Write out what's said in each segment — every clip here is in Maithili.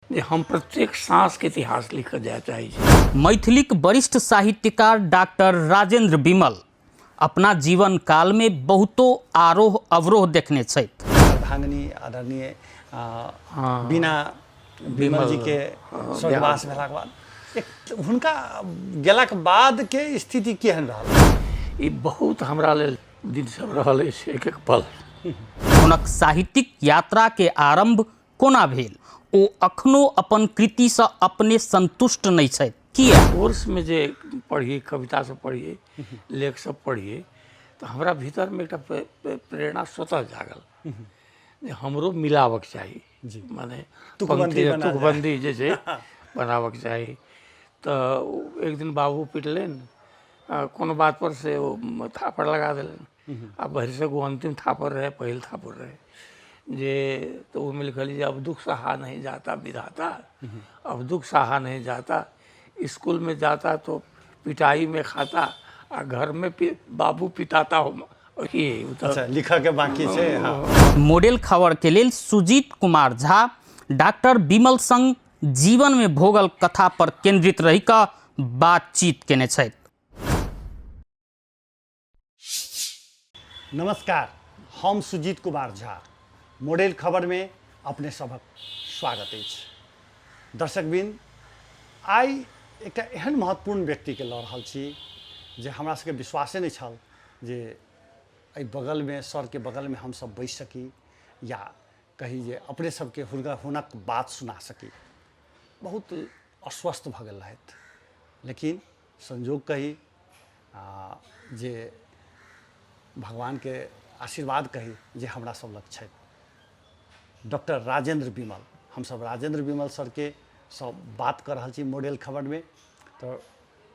जे हम प्रत्येक साँसके इतिहास लिखऽ जाय चाहै छी। मैथिलीक वरिष्ठ साहित्यकार डॉक्टर राजेंद्र विमल अपना जीवन काल में बहुतो आरोह अवरोह देखने छथि। अर्धांगिनी आदरणीय बीना विमल जी के स्वर्गवास भेलाके बाद एक हुनका गेलाके बाद के स्थिति केहन रहल? ई बहुत हमरा लेल दिन सब रहल अछि, एक एक पल। हुनक साहित्यिक यात्रा के आरंभ कोना भेल? ओ अखनो अपन कृतिसँ अपने संतुष्ट नहि छथि, किया? कोर्समे जे पढ़ियै, कविता सब पढ़ियै, लेख सब पढ़ियै, तऽ हमरा भीतरमे एकटा प्रेरणा स्वतः जागल जे हमरो मिलाबक चाही, माने तुकबंदी पंक्ति, बना जाय। तुकबंदी जे छै बनाबक चाही। तऽ एक दिन बाबू पिटलनि, कोनो बात पर से ओ थापड़ लगा देलनि, आ भरिसक ओ अंतिम थापड़ रहै, पहिल थापड़ रहै जे। तऽ ओहिमे लिखलियै जे अब दुख सहा नहीं जाता विधाता, अब दुख सहा नहीं जाता, स्कूल में जाता तो पिटाई में खाता, आ घर में बाबू पिटाता हो। ई ओ तऽ अच्छा, लिखऽ के बाकी छै। हाँ। मॉडल खबर के लेल सुजीत कुमार झा डॉक्टर विमल संग जीवन में भोगल कथा पर केंद्रित रहि कऽ बातचीत केने छथि। नमस्कार, हम सुजीत कुमार झा मॉडल खबर में अपने सभक स्वागत अछि। दर्शकवृंद, आइ एकटा एहन महत्वपूर्ण व्यक्तिके लऽ रहल छी जे हमरा सबके विश्वासे नहि छल जे एहि बगलमे, सरके बगलमे हमसब बैस सकी या कही जे अपने सबके हुनक बात सुना सकी। बहुत अस्वस्थ भऽ गेल रहथि, लेकिन संजोग कही जे भगवानके आशीर्वाद कही जे हमरा सब लग छथि डॉक्टर राजेंद्र विमल। हमसब राजेंद्र विमल सरके सब बात कऽ रहल छी मॉडल खबरमे। तऽ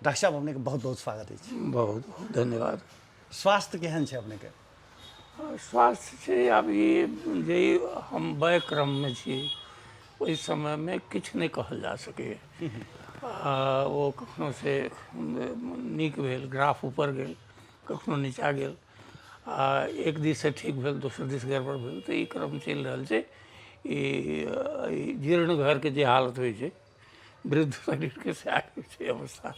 डॉक्टर साहब, अपनेके बहुत बहुत स्वागत अछि। बहुत बहुत धन्यवाद। स्वास्थ्य केहन छै अपनेके? स्वास्थ्य छै, आब ई जे हम वय क्रममे छी ओहि समयमे किछु नहि कहल जा सकैए। ओ कखनो से नीक भेल, ग्राफ ऊपर गेल, कखनो नीचा गेल, आ एक दिससँ ठीक भेल, दोसर दिस गड़बड़ भेल। तऽ ई क्रम चलि रहल छै। ई जीर्ण घरके जे हालत होइ छै वृद्ध शरीरके, सएह छै अवस्था।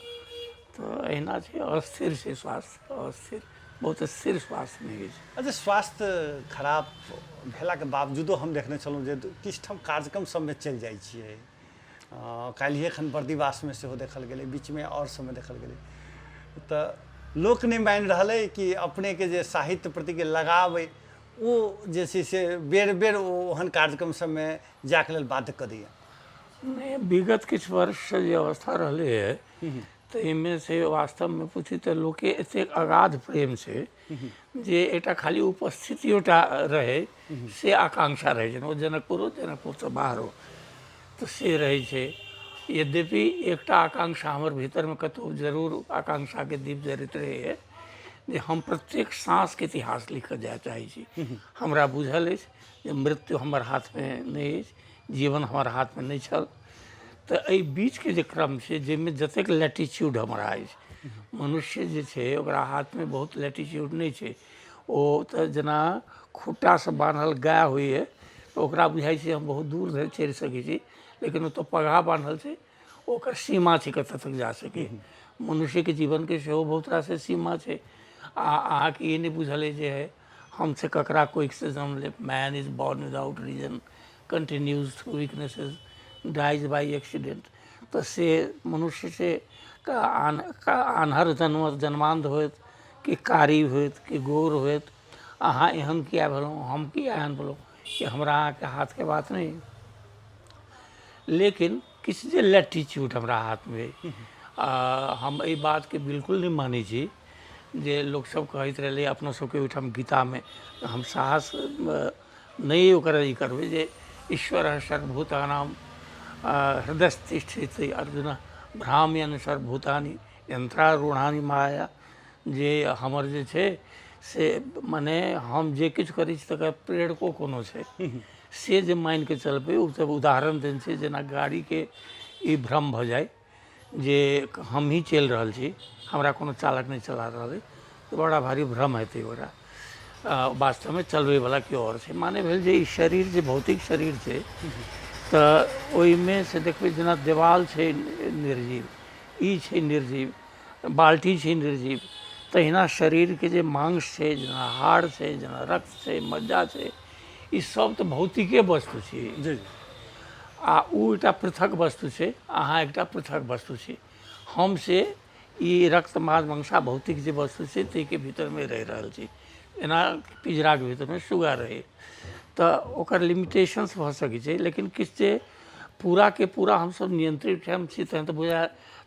तऽ एहिना छै, अस्थिर छै स्वास्थ्य, अस्थिर, बहुत स्थिर स्वास्थ्य नहि अछि। अच्छा, स्वास्थ्य खराब भेलाके बावजूदो हम देखने छलहुँ जे किछु ठाम कार्यक्रम सबमे चलि जाइ छियै। काल्हिए एखन बर्दिवासमे सेहो देखल गेलै, बीचमे आओर सबमे देखल गेलै। तऽ लोक नहि मानि रहल अइ कि अपनेके जे साहित्य प्रतिके लगाव अइ ओ जे छै से बेर बेर ओ ओहन कार्यक्रम सबमे जायके लेल बाध्य कऽ दैए? नहि, विगत किछु वर्षसँ जे अवस्था रहलैए ताहिमे से वास्तवमे पूछी तऽ लोकके एतेक अगाध प्रेम छै जे एकटा खाली उपस्थितियोटा रहै से आकांक्षा रहै छै। ओ जनकपुर हो, जनकपुरसँ बाहर हो, तऽ से रहै छै। यद्यपि एकटा आकांक्षा हमर भीतरमे कतहु जरूर आकांक्षाके दीप जरैत रहैए जे हम प्रत्येक साँसके इतिहास लिखऽ जाय चाहै छी। हमरा बुझल अछि जे मृत्यु हमर हाथमे नहि अछि, जीवन हमर हाथमे नहि छल। तऽ एहि बीचके जे क्रम छै जाहिमे जतेक लैटिच्यूड हमरा अछि, मनुष्य जे छै ओकरा हाथमे बहुत लैटिच्यूड नहि छै। ओ तऽ जेना खुट्टासँ बान्हल गाय होइए तऽ ओकरा बुझाइ छै हम बहुत दूर धरि चलि सकै छी, लेकिन ओतऽ पगहा बान्हल छै, ओकर सीमा छै कतऽ तक जा सकै। मनुष्यके जीवनके सेहो बहुत रास सीमा छै। आ अहाँके ई नहि बुझल अइ जे हम से ककरा कोखिसँ जन्म लेब। Man is born without reason, continues through weaknesses, dies by accident. तऽ से मनुष्य से आन्हर जन्म जन्मान्ध होयत कि कारी होयत कि गोर होयत, अहाँ एहन किया भेलहुँ, हम किया एहन भेलहुँ, ई हमरा अहाँके हाथके बात नहि। लेकिन किछु जे लैटिच्यूड हमरा हाथमे अइ, हम एहि बातके बिल्कुल नहि मानै छी जे लोकसभ कहैत रहलै अपनो सबके ओहिठाम गीतामे। हम साहस नहि ओकर ई करबै जे ईश्वर सर्वभूतानाम हृदयस्थित अर्जुन भ्राम्यन सर्वभूतानि यंत्रारूढ़ानि माया, जे हमर जे छै से मने हम जे किछु करै छी तकर प्रेरको कोनो छै, से जे मानिके चलबै। ओ सब उदाहरण देने छै जेना गाड़ीके ई भ्रम भऽ जाइ जे हमही चलि रहल छी, हमरा कोनो चालक नहि चला रहल अइ, तऽ बड़ा भारी भ्रम हेतै ओकरा। वास्तवमे चलबैवला केओ आओर छै। माने भेल जे ई शरीर जे भौतिक शरीर छै तऽ ओहिमे से देखबै जेना देवाल छै निर्जीव, ई छै निर्जीव, बाल्टी छै निर्जीव, तहिना शरीरके जे मांस छै, जेना हाड़ छै, जेना रक्त छै, मज्जा छै, ई सब तऽ भौतिके वस्तु छियै। जी जी। आ ओ एकटा पृथक वस्तु छै, अहाँ एकटा पृथक वस्तु छी। हम से ई रक्त मांस मंसा भौतिक जे वस्तु छै ताहिके भीतरमे रहि रहल छी, एना पिंजराके भीतरमे सुगा रहै, तऽ ओकर लिमिटेशंस भऽ सकै छै, लेकिन किछु जे पूराके पूरा हमसब नियंत्रित हम छी तहन तऽ बुझा,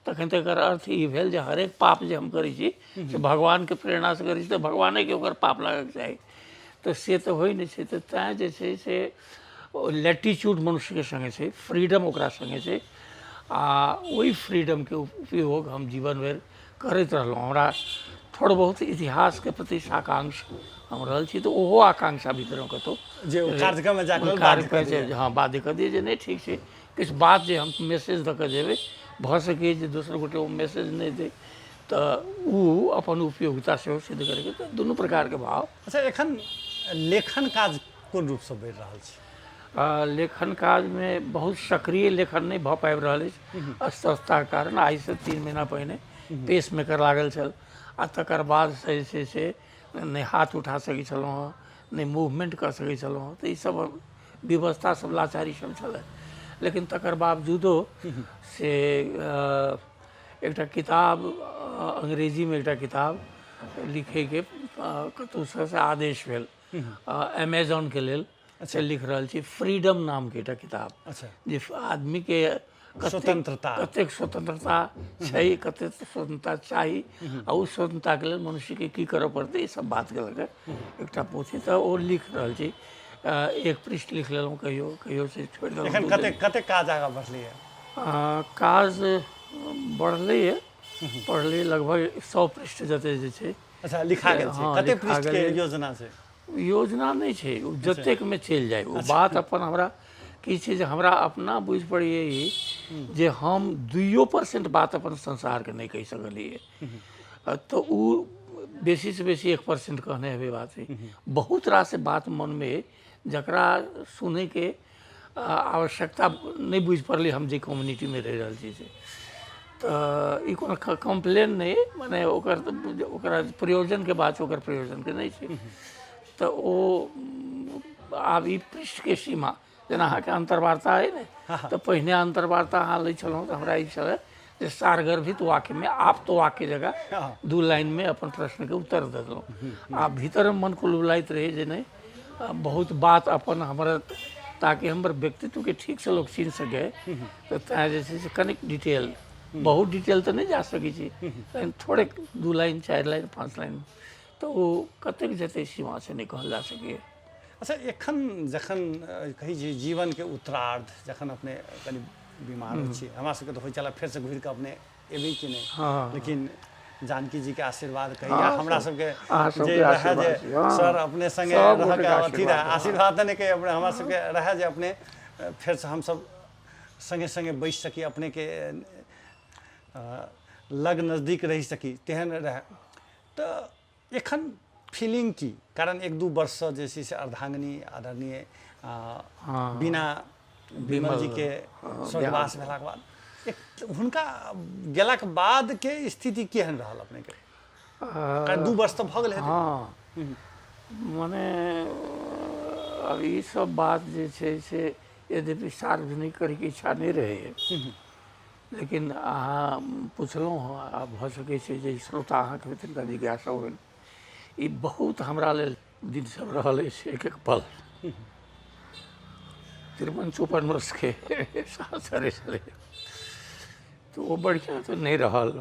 तखन तऽ एकर अर्थ ई भेल जे हरेक पाप जे हम करै छी से भगवानके प्रेरणासँ करै छी, तऽ भगवानेके ओकर पाप लागऽके चाही, तऽ से तऽ होइ नहि छै। तऽ तैँ जे छै से लैटिट्यूड मनुष्यके सङ्गे छै, फ्रीडम ओकरा सङ्गे छै, आ ओहि फ्रीडमके उपयोग हम जीवन भरि करैत रहलहुँ। हमरा थोड़ बहुत इतिहासके प्रति साकांक्ष हम रहल छी, तऽ ओहो आकांक्षा भीतरमे कतहु जे ओ कार्यक्रममे जाकऽ बाध्य कऽ दिअ। हँ, बाध्य कऽ दिअ जे नहि ठीक छै, किछु बात जे हम मैसेज दऽ कऽ जेबै, भऽ सकैए जे दोसर गोटे ओ मैसेज नहि दै, तऽ ओ अपन उपयोगिता सेहो सिद्ध करैके, तऽ दुनू प्रकारके भाव। अच्छा, एखन लेखन काज कोन रूपसँ बढ़ि रहल छै? लेखन काजमे बहुत सक्रिय लेखन नहि भऽ पाबि रहल अछि अस्वस्थताके कारण। आइसँ 3 महीना पहिने पेस मेकर लागल छल, आ तकर बादसँ जे छै से नहि हाथ उठा सकै छलहुँ हँ, नहि मूवमेंट कऽ सकै छलहुँ हँ, तऽ ईसब व्यवस्था सब लाचारी सब छलै। लेकिन तकर बावजूदो से एकटा किताब अंग्रेजीमे एकटा किताब लिखैके कतहुसँ से आदेश भेल अमेजॉनके लेल, से लिख रहल छी फ्रीडम नामके एकटा किताब। अच्छा। जे आदमीके स्वतंत्रता, कतेक स्वतंत्रता छै, कतेक स्वतंत्रता चाही, आ ओ स्वतंत्रताके लेल मनुष्यके की करऽ पड़तै, ई सब बातके लऽ कऽ एकटा पोथी, तऽ ओ लिख रहल छी। एक पृष्ठ लिख लेलहुँ, कहियो कहियो से छोड़ि देलहुँ। एखन कतेक कतेक काज आगाँ बढ़लैए? काज बढ़लैए, पढ़लियै लगभग 100 पृष्ठ जते जे छै। अच्छा, लिखा गेल छै। हँ, कतेक लिखा पृष्ठके गेल। योजना छै? योजना नहि छै, ओ जतेकमे चलि जाय ओ बात। अपन हमरा की छै जे हमरा अपना बुझि पड़ैए ई जे हम 2% बात अपन संसारके नहि कहि सकलियै, तऽ ओ बेसीसँ बेसी 1% कहने हेबै बात छै। बहुत रास बात मनमे अइ जकरा सुनैके आवश्यकता नहि बुझि पड़लै हम जे कम्युनिटीमे रहि रहल छी से, तऽ ई कोनो कम्प्लेन नहि, मने ओकर ओकरा प्रयोजनके बात छै, ओकर प्रयोजनके नहि छै। तऽ ओ आब ई पृष्ठके सीमा, जेना अहाँके अन्तर्वार्ता अइ ने, तऽ पहिने अन्तर्वार्ता अहाँ लै छलहुँ तऽ हमरा ई छलै जे सारगर्भित वाक्यमे आप तो वाक्य जगह 2 लाइनमे अपन प्रश्नके उत्तर दऽ देलहुँ, आ भीतरमे मन कुलबुलाइत रहै जे नहि बहुत बात अपन हमर, ताकि हमर व्यक्तित्वके ठीकसँ लोक चिन्ह सकै, तऽ तैँ जे छै से कनिक डिटेल, बहुत डिटेल तऽ नहि जा सकै छी, लेकिन थोड़े 2 लाइन 4 लाइन 5 लाइन, तऽ ओ कतेक जेतै सीमा से नहि कहल जा सकैए। अच्छा, एखन जखन कहै छी जीवनके उत्तरार्ध, जखन अपने कनि बीमार होइ छी, हमरा सबके तऽ होइ छलै फेरसँ घुरिकऽ अपने एबै कि नहि, लेकिन जानकी जी के आशीर्वाद कही या हमरा सबके जे रहै जे सर अपने संगे रहके अथी रहै, आशीर्वाद तऽ नहि कही, अपने हमरा सबके रहै जे अपने फेरसँ हमसब संगे संगे बैस सकी, अपनेके लग नजदीक रहि सकी, तेहन रहै। तऽ एखन फीलिंग की? कारण 1-2 वर्षसँ जे छै से अर्धांगिनी आदरणीय बिना विमल जी के स्वर्गवास भेलाके बाद एक हुनका गेलाके बादके स्थिति केहन रहल अपनेके? कारण 2 वर्ष तऽ भऽ गेल हेतै। हँ, मने अब ई सब बात जे छै से यद्यपि सार्वजनिक करैके इच्छा नहि रहैए, लेकिन अहाँ पुछलहुँ हँ, आ भऽ सकै छै जे श्रोता अहाँके तिनका जिज्ञासा होनि। ई बहुत हमरा लेल दिन सब रहल अछि, एक एक पल 53-54 वर्षके साहचर्य छलै, तऽ ओ बढ़िआँ तऽ नहि रहल।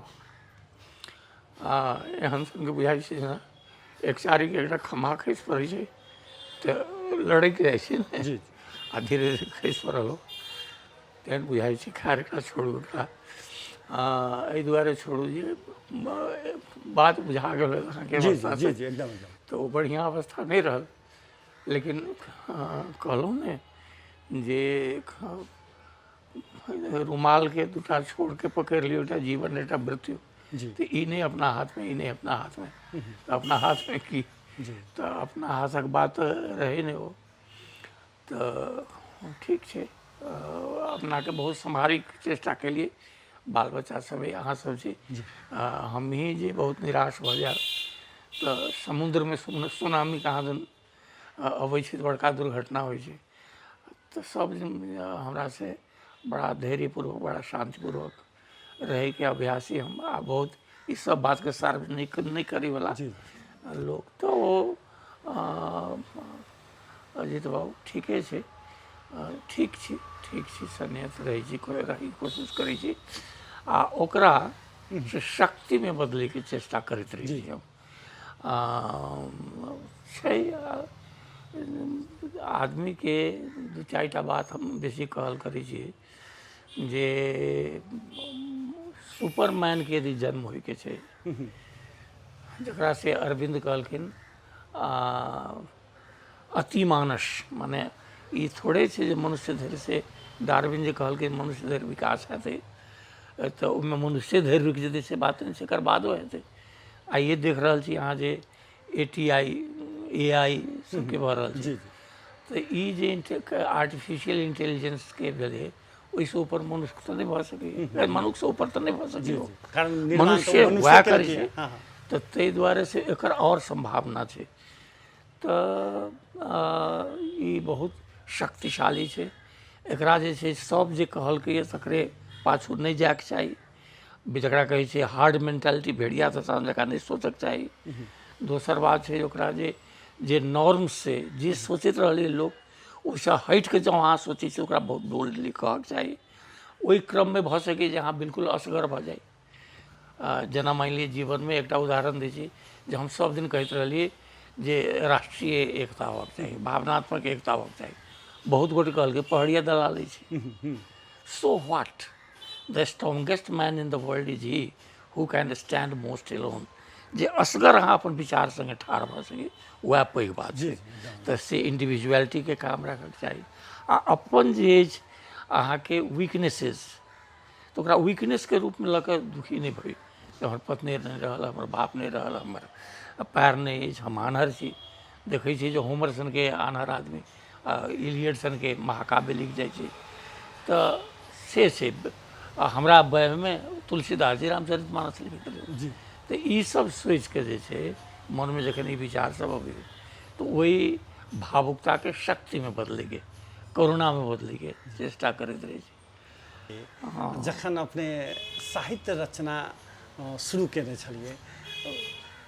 आ एहन सनके बुझाइ छै जेना एकचारीके एकटा खम्भा खसि पड़ै छै तऽ लड़कि जाइ छै ने, आ धीरे धीरे खसि पड़ल हो, तेहन बुझाइ छै। खैर, एकरा छोड़ू, एकरा एहि दुआरे छोड़ू जे बात बुझा गेल अहाँके। जी जी जी, एकदम एकदम। तऽ ओ बढ़िआँ अवस्था नहि रहल, लेकिन कहलहुँ ने जे रुमालके 2टा छोड़के पकड़ि लियौ, एकटा जीवन एकटा मृत्यु, तऽ ई नहि अपना हाथमे, ई नहि अपना हाथमे, तऽ अपना हाथमे की? तऽ अपना हाथक बात रहै नहि ओ, तऽ ठीक छै, अपनाके बहुत सम्हारैके चेष्टा केलियै। बाल बच्चा सब अइ, अहाँ सब छी, हमही जे बहुत निराश भऽ जायब तऽ समुद्रमे सुनामी कहाँ दन अबै छै तऽ बड़का दुर्घटना होइ छै। तऽ सब हमरासँ बड़ा धैर्यपूर्वक बड़ा शान्तिपूर्वक रहैके अभ्यासी हम, आ बहुत ई सब बातके सार्वजनिक नहि करैवला लोक। तऽ ओ अजित बाबू ठीके छै, ठीक छी, ठीक छी, संयत रहै छी, रहैके कोशिश करै छी आ ओकरा से शक्तिमे बदलैके चेष्टा करैत रहै छी हम। छै आदमीके दू चारिटा बात हम बेसी कहल करै छियै जे सुपरमैनके यदि जन्म होइके छै, जकरा से अरविन्द कहलखिन अतिमानस, माने ई थोड़े छै जे मनुष्य धरि से डार्विन जे कहलकै मनुष्य धरि विकास हेतै तऽ ओहिमे मनुष्य धरि रुकि जेतै से बात नहि छै, एकर बादो हेतै। आइए देख रहल छी अहाँ जे A T I A I सबके भऽ रहल छै, तऽ ई जे आर्टिफिशियल इंटेलिजेंसके भेलै ओहिसँ ऊपर मनुष्य तऽ नहि भऽ सकैए, मनुष्यसँ ऊपर तऽ नहि भऽ सकैए, मनुष्य वएह करै छै। तऽ ताहि दुआरे से एकर आओर सम्भावना छै। तऽ ई बहुत शक्तिशाली छै, एकरा जे छै सब जे कहलकैए तकरे पाछू नहि जायके चाही, जकरा कहै छै हार्ड मेंटालिटी, भेड़िया दशा जकाँ नहि सोचक चाही। दोसर बात छै ओकरा जे जे नॉर्म्स छै जे सोचैत रहलै लोक ओहिसँ हटिके जँ अहाँ सोचै छी ओकरा बहुत बोल्डली कहक चाही। ओहि क्रममे भऽ सकै जे अहाँ बिल्कुल असगर भऽ जाइ। जेना मानि लिअ जीवनमे एकटा उदाहरण दै छी जे हम सब दिन कहैत रहलियै जे राष्ट्रीय एकता होबाक चाही, भावनात्मक एकता होबाक चाही। बहुत गोटे कहलकै पहड़िया दलाल अछि। So what, the strongest man in the world is he who can stand most alone. जे असगर अहाँ अपन विचार सङ्गे ठाढ़ भऽ सकी वएह पैघ बात छै। तऽ से इंडिविजुअलिटीके काम राखऽके चाही आ अपन जे अछि अहाँके वीकनेसेस, तऽ ओकरा वीकनेसके रूपमे लऽ कऽ दुखी नहि होइ। हमर पत्नी नहि रहल, हमर बाप नहि रहल, हमर पैर नहि अछि, हम आन्हर छी। देखै छी जे होमर सनके आन्हर आदमी इलियट सनके महाकाव्य लिख जाइ छै। तऽ से छै हमरा वयमे तुलसीदास जी रामचरित मानस लिखैत रहै। तऽ ईसब सोचिके जे छै मनमे जखन ई विचार सब अबै तऽ ओहि भावुकताके शक्तिमे बदलैके, करुणामे बदलैके चेष्टा करैत रहै छी। जखन अपने साहित्य रचना शुरू केने छलियै,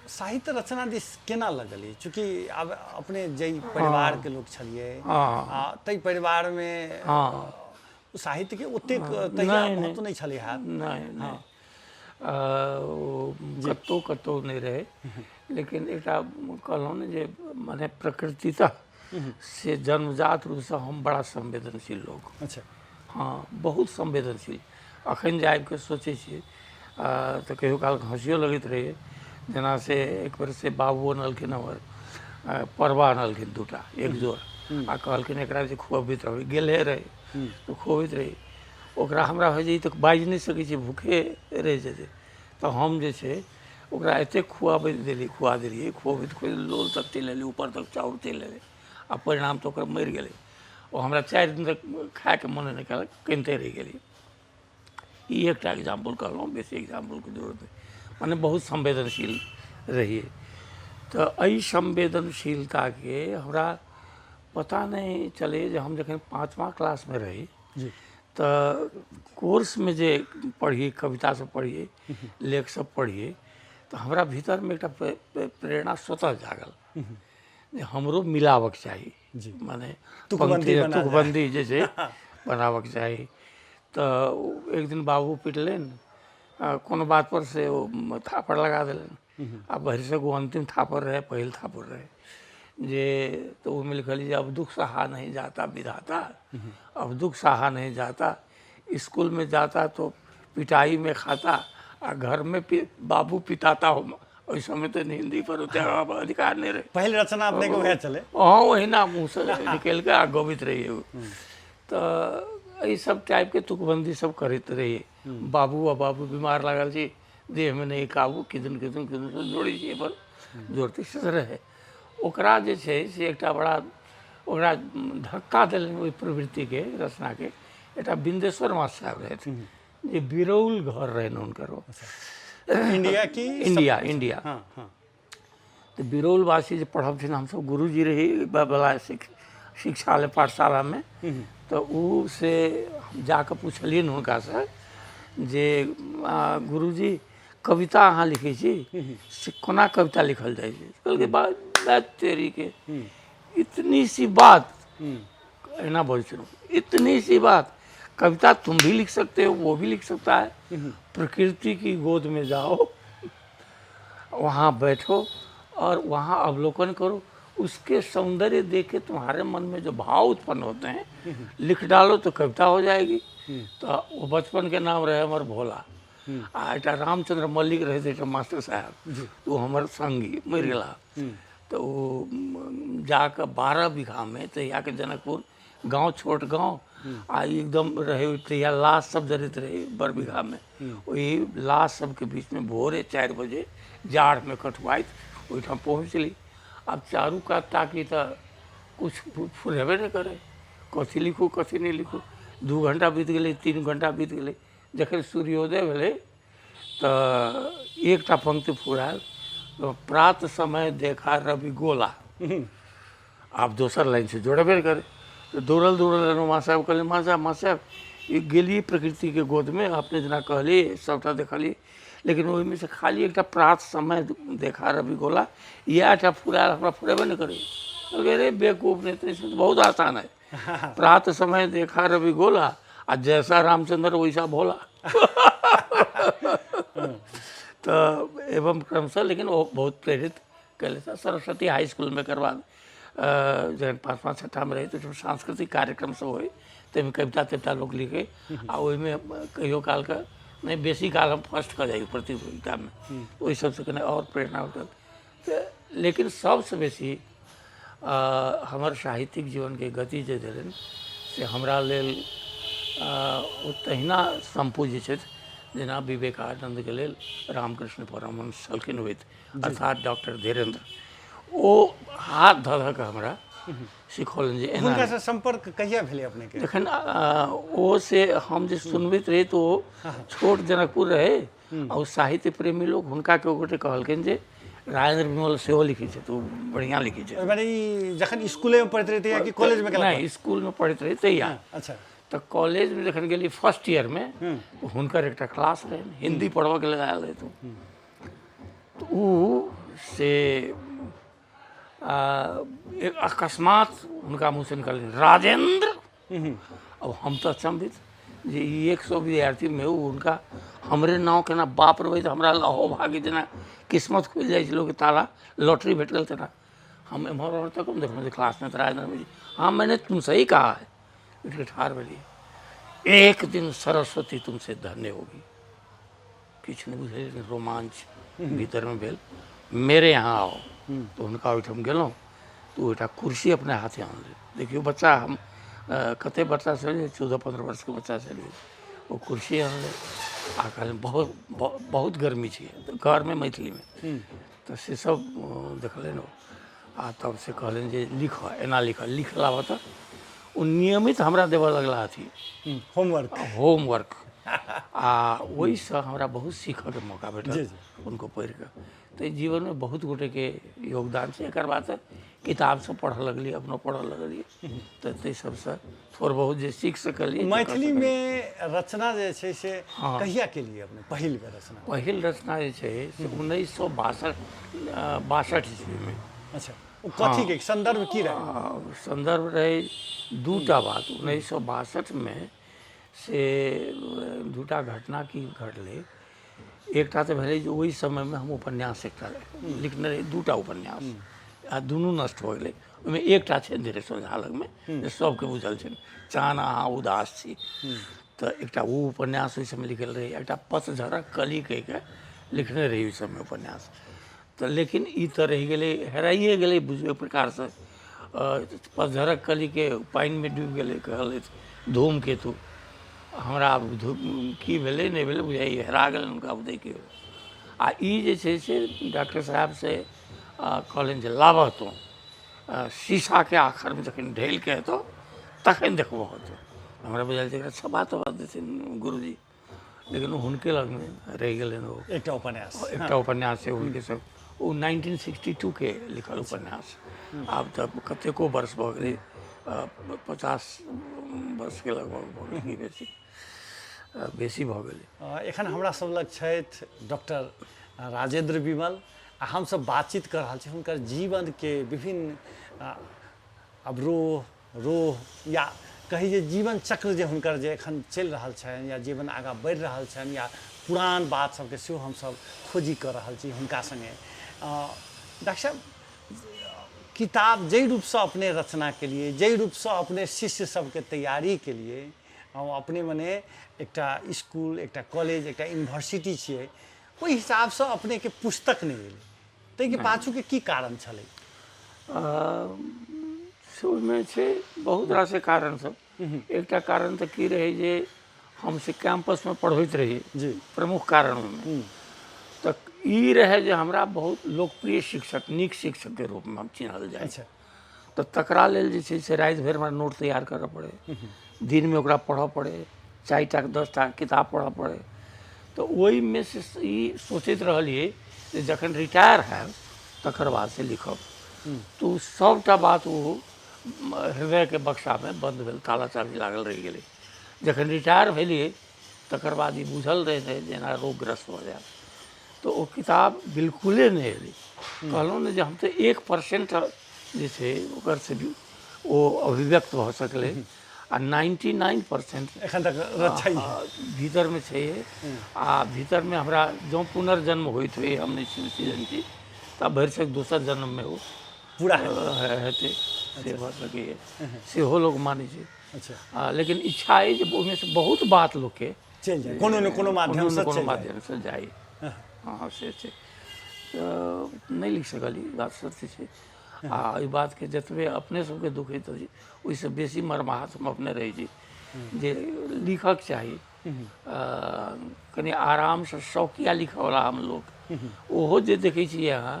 साहित्य रचना दिस केना लगलियै? चूँकि आब अपने जाहि परिवारके लोक छलियै आ ताहि परिवारमे साहित्यके ओतेक तहिया महत्व नहि छलै हैत। नहि नहि, कतहु कतहु नहि रहै। लेकिन एकटा कहलहुँ ने जे माने प्रकृतितः से जन्मजात रूपसँ हम बड़ा संवेदनशील लोक। अच्छा। हँ, बहुत संवेदनशील। अखन जे आबिके सोचै छियै तऽ कहियो काल हँसियो लगैत रहैए। जेना से एक बेर से बाबू अनलखिन हमर परवा अनलखिन दूटा एक जोड़ आ कहलखिन एकरा जे खुअबैत रहबै, गेले रहै तऽ खुअबैत रहै। ओकरा हमरा होइ जे ई तऽ बाजि नहि सकै छै, भूखे रहि जेतै। तऽ हम जे छै ओकरा एतेक खुआबैत देलियै, खुआ देलियै, खुअबैत खुअबैत लोल तक चलि एलै, ऊपर तक चाउर चलि एलै आ परिणाम तऽ ओकर मरि गेलै। ओ हमरा 4 दिन तक खायके मोने नहि केलक, कनिते रहि गेलियै। ई एकटा एग्जाम्पल कहलहुँ, बेसी एग्जाम्पलके जरूरत नहि। माने बहुत संवेदनशील रहियै। तऽ एहि संवेदनशीलताके हमरा पता नहि चलै जे हम जखन 5वां क्लासमे रही तऽ कोर्समे जे पढ़ियै, कविता सब पढ़ियै, लेख सब पढ़ियै, तऽ हमरा भीतरमे एकटा प्रेरणा स्वतः जागल जे हमरो मिलाबक चाही, माने तुकबंदी जे छै बनाबक चाही। तऽ एक दिन बाबू पिटलनि कोनो बात पर, से ओ थापड़ लगा देलनि आ भरिसक ओ अंतिम थापड़ रहै, पहिल थापड़ रहै जे। तऽ ओहिमे लिखल जे अब दुख सहा नहीं जाता विधाता, अब दुख सहा नहीं जाता, स्कूल में जाता तो पिटाई में खाता आ घर में बाबू पिटाता हो। ओहि समय तऽ हिंदी पर ओते अधिकार नहि रहै। पहिल रचना अपने के वएह छलै। हँ, ओहिना मुँहसँ निकलि कऽ आ गबैत रहियै। तऽ एहि सब टाइपके तुकबंदी सब करैत रहियै। बाबू आ बाबू बीमार लागल छी, देहमे नहि काबू, किदन किदन किदन सब जोड़ै छियै, पर जोड़ते से रहै। ओकरा जे छै से एकटा बड़ा ओकरा धक्का देलनि ओहि प्रवृत्तिके, रचनाके। एकटा बिन्देश्वर मास्टर साहब रहथि जे बिरौल घर रहनि हुनकर। इंडिया की इंडिया इंडिया। हाँ हाँ। तऽ बिरौलवासी जे पढ़बथिन, हमसब गुरुजी रही बला शिक्षालय पाठशालामे, तऽ ओ से हम जाकऽ पुछलियनि हुनकासँ जे गुरुजी कविता अहाँ लिखै छी से कोना कविता लिखल जाइ छै? कहलकै बात तेरीके, इतनी सी बात, एना बजै छलहुँ, इतनी सी बात, कविता तुम भी लिख सकते हो, वो भी लिख सकता है, प्रकृति की गोद में जाओ, वहाँ बैठो और वहाँ अवलोकन करो, उसके सौंदर्य देख के तुम्हारे मन में जो भाव उत्पन्न होते हैं लिख डालो तो कविता हो जाएगी। तो वो बचपन के नाम रहे हमर भोला। आ एकटा रामचंद्र मल्लिक रहे थे, एकटा मास्टर साहब, ओ हमर संगी मरि गेला। तऽ ओ जाकऽ 12 बीघामे तहियाके जनकपुर गाँव, छोट गाँव आ एकदम रहे, तहिया लाश सब जरैत रहे बड़ बीघामे, ओहि लाश सबके बीचमे भोरे 4 बजे जाड़मे कठुआइत ओहिठाम पहुँचली। आब चारू कात ताकी तऽ किछु फुरेबे नहि करै, कथी लिखू कथी नहि लिखू। 2 घंटा बीत गेलै, 3 घंटा बीत गेलै, जखन सूर्योदय भेलै तऽ एकटा पंक्ति फुरायल, प्रात समय देखा रवि गोला। आब दोसर लाइनसँ जोड़बे नहि करै, तऽ दौड़ल दौड़ल एलहुँ माँ साहेब, कहलियै माँ साहेब, माँ साहेब ई गेलियै प्रकृतिके गोदमे, अपने जेना कहलियै सभटा देखलियै, लेकिन ओहिमे से खाली एकटा प्रात समय देखा रवि गोला इएह टा फुरायल, हमरा फुरेबे नहि करै। कहलकै रे बेवकूफ, नहीं तो इसमें तो बहुत आसान है, प्रात समय देखा रवि गोला आ जैसा रामचंद्र वैसा भोला। तऽ एवं क्रमशः, लेकिन ओ बहुत प्रेरित कयलथि। सरस्वती हाई स्कूलमे एकर बाद जखन 5वां 6वांमे रही तऽ सांस्कृतिक कार्यक्रम सब होइ, ताहिमे कविता तविता लोक लिखै आ ओहिमे कहियो कालके नहि बेसी काल हम फर्स्ट कऽ जाइ प्रतियोगितामे, ओहि सबसँ कने आओर प्रेरणा भेटल। तऽ लेकिन सबसँ बेसी हमर साहित्यिक जीवनके गति जे देलनि से हमरा लेल ओ तहिना सम्पूज्य छथि जेना विवेकानन्दके लेल रामकृष्ण परमहंस छलखिन होइत, अर्थात डॉक्टर धीरेन्द्र। ओ हाथ धऽ धऽ कऽ हमरा सिखौलनि जे एना। हुनकासँ सम्पर्क कहिया भेलै अपनेके? जखन ओ से हम जे सुनबैत रही तऽ ओ छोट जनकपुर रहै आ ओ साहित्य प्रेमी लोक, हुनका केओ गोटे कहलखिन जे राजेंद्र विमल सेहो लिखै छथि, ओ बढ़िआँ लिखै छथि। मने ई जखन स्कूलेमे पढ़ैत रही तहिया कि कॉलेजमे गेला? नहि, स्कूलमे पढ़ैत रही तहिया। अच्छा। तऽ कॉलेजमे जखन गेली फर्स्ट ईयरमे, हुनकर एकटा क्लास रहनि, हिन्दी पढ़बऽके लेल आयल रहथि। तऽ ओ से अकस्मात हुनका मुँहसँ निकललनि राजेंद्र। अब हम तऽ अचंभित जे ई 100 विद्यार्थीमे ओ हुनका हमरे नाम केना, बाप रे, तऽ हमरा अहो भाग्य, जेना किस्मत खुलि जाइ छै लोकके, ताला लॉटरी भेट गेल तेना। हम एम्हर ओम्हर तक देखलहुँ जे क्लासमे तऽ राजेंद्र जी, हाँ मैंने तुमसे ही कहा है। उठिके ठाढ़ भेलियै, एक दिन सरस्वती तुमसे धन्य होगी। किछु नहि बुझलियै, लेकिन रोमांच भीतरमे भेल। मेरे यहाँ आओ, तऽ हुनका ओहिठाम गेलहुँ तऽ ओ एकटा कुर्सी अपने हाथे आनलै, देखियौ बच्चा, हम कतेक बच्चा छलियै, 14-15 वर्षके बच्चा छलियै। ओ कुर्सी आनलै आ कहलनि बहुत बहुत गर्मी छै घरमे, मैथिलीमे तऽ से सब देखलनि ओ, आ तब से कहलनि जे लिखऽ, एना लिखऽ, लिख लाबऽ। तऽ ओ नियमित हमरा देबऽ लगला अथी होमवर्क, होमवर्क, आ ओहिसँ हमरा बहुत सीखऽके मौका भेटल हुनको पढ़िकऽ। तऽ जीवनमे बहुत गोटेके योगदान छै। एकर बाद किताब सब पढ़ऽ लगलियै, अपनो पढ़ऽ लगलियै, तऽ ताहि सबसँ थोड़ बहुत जे सीख सकलियै। मैथिलीमे रचना जे छै से कहिया केलियै अपने पहिल बेर रचना? पहिल रचना जे छै से 1962 ईस्वीमे। अच्छा, ओ कथीके संदर्भ की रहै? संदर्भ रहै दूटा बात। 1962मे से दूटा घटना की घटलै। एकटा तऽ भेलै जे ओहि समयमे हम उपन्यास एकटा लिखने रही, दूटा उपन्यास, आ दुनू नष्ट भऽ गेलै। ओहिमे एकटा छै धीरेश्वर झा लगमे, जे सबके बुझल छै, चान अहाँ उदास छी, तऽ एकटा ओ उपन्यास ओहि समय लिखल रहै। एकटा पतझड़क कली कहिके लिखने रही ओहि समय उपन्यास। तऽ लेकिन ई तऽ रहि गेलै, हेराइए गेलै बुझू एक प्रकारसँ। पतझड़क कलीके पानिमे डूबि गेलै कहल धूमकेतु। हमरा आब की भेलै नहि भेलै बुझाइए हेरा गेलै हुनका बुझै की। आ ई जे छै से डॉक्टर साहब से कहलनि जे लाबह तू, शीशाके आखरमे जखन ढेलके हेतौ तखन देखबो होतौ। हमरा बुझायल जे एकरा छपा तपा देथिन गुरुजी, लेकिन ओ हुनके लगमे रहि गेलनि। ओ एकटा उपन्यास, एकटा उपन्यास छै हुनके सब, ओ 1962 के लिखल उपन्यास। आब तऽ कतेको वर्ष भऽ गेलै, 50 वर्षके लगभग भऽ गेलै कि बेसी, बेसी भऽ गेलै। एखन हमरा सब लग छथि डॉक्टर राजेंद्र विमल, आ हमसब बातचीत कऽ रहल छी हुनकर जीवनके विभिन्न अवरोह रोह या कही जे जीवन चक्र जे हुनकर जे एखन चलि रहल छनि या जीवन आगाँ बढ़ि रहल छनि या पुरान बात सबके सेहो हमसब खोजी कऽ रहल छी हुनका सङ्गे। डॉक्टर साहब, किताब जाहि रूपसँ अपने रचना केलियै, जाहि रूपसँ अपने शिष्य सबके तैयारी केलियै, अपने मने एकटा इसकुल, एकटा कॉलेज, एकटा यूनिवर्सिटी छियै, ओहि हिसाबसँ अपनेके पुस्तक नहि एलै, ताहिके पाछूके की कारण छलै? से ओहिमे छै बहुत रास कारण सब। एकटा कारण तऽ की रहै जे हम से कैंपसमे पढ़बैत रही जी, प्रमुख कारण ओहिमे तऽ ई रहै जे हमरा बहुत लोकप्रिय शिक्षक, नीक शिक्षकके रूपमे हम चिन्हल जाइ। अच्छा। तऽ तकरा लेल जे छै से राति भरि हमरा नोट तैयार करऽ पड़ै, दिनमे ओकरा पढ़ऽ पड़ै, 4टा 10टा किताब पढ़ऽ पड़ै। तऽ ओहिमे से ई सोचैत रहलियै जे जखन रिटायर हैब तकर बाद से लिखब। तऽ ओ सभटा बात ओ हृदयके बक्सामे बन्द भेल, ताला चाभी लागल रहि गेलै। जखन रिटायर भेलियै तकर बाद ई बुझल रहै जे एना रोगग्रस्त भऽ जायब, तऽ ओ किताब बिल्कुले नहि एलै। कहलहुँ ने जे हम तऽ 1% जे छै ओकर से भी ओ अभिव्यक्त भऽ सकलै, आ 99% एखन तक छै भीतरमे छै। आ भीतरमे हमरा जँ पुनर्जन्म होइत होइ, हम नहि सीजन छी, तऽ भरिसक दोसर जन्ममे ओ पूरा हेतै, से भऽ सकैए, सेहो लोक मानै छै। अच्छा। लेकिन इच्छा अइ जे ओहिमे से बहुत बात लोकके चलि जाय, कोनो ने कोनो माध्यमसँ, कोनो माध्यमसँ जाइ। हँ, से छै। तऽ नहि लिख सकलियै, ई बात सत्य छै। आ एहि बातके जतबे अपने सबके दुःख होइत अछि, ओहिसँ बेसी मर्माहत हम अपने रहै छी जे लिखक चाही। कनि आरामसँ शौकिया लिखऽवला हम लोक, ओहो जे देखै छियै अहाँ,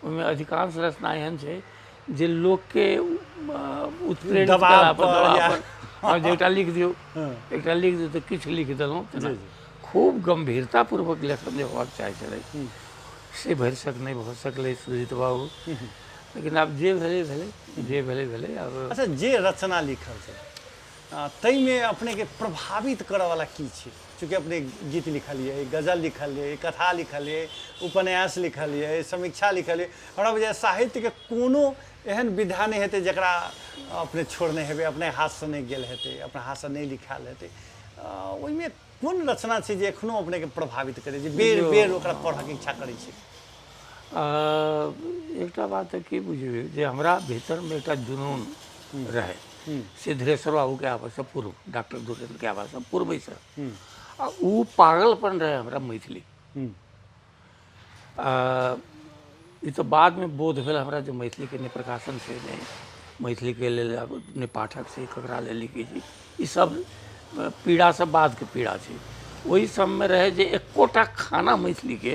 ओहिमे अधिकांश रचना एहन छै जे लोकके उत्प्रेरित दबाव पर, पर, हँ, जे एकटा लिख दियौ, एकटा लिख दियौ, तऽ किछु लिख देलहुँ। तेना खूब गम्भीरतापूर्वक लेखन जे होबाक चाही छलै से भरिसक नहि भऽ सकलै सुजीत बाबू। लेकिन आब जे भेलै भेलै, जे भेलै भेलै आब। अच्छा, जे रचना लिखल छै ताहिमे अपनेके प्रभावित करऽवला की छै? चूँकि अपने गीत लिखलियै, गजल लिखलियै, कथा लिखलियै, उपन्यास लिखलियै, समीक्षा लिखलियै, हमरा बुझाइए साहित्यके कोनो एहन विधा नहि हेतै जकरा अपने छोड़ने हेबै, अपने हाथसँ नहि गेल हेतै, अपना हाथसँ नहि लिखायल हेतै। ओहिमे कोन रचना छै जे एखनो अपनेके प्रभावित करै छै, बेर बेर ओकरा पढ़ऽके इच्छा करै छै? एकटा बात तऽ की बुझबै जे हमरा भीतरमे एकटा जुनून रहै से धीरेश्वर बाबूके आबऽसँ पूर्व, डॉक्टर धीरेन्द्रके आबऽसँ पूर्वेसँ, आ ओ पागलपन रहै हमरा मैथिली। ई तऽ बादमे बोध भेल हमरा जे मैथिलीके नहि प्रकाशन छै, नहि मैथिलीके लेल आब नहि पाठक छै, ककरा लेल लिखै छी, ई सब पीड़ा सब बादके पीड़ा छै। ओहि सबमे रहै जे एकोटा खाना मैथिलीके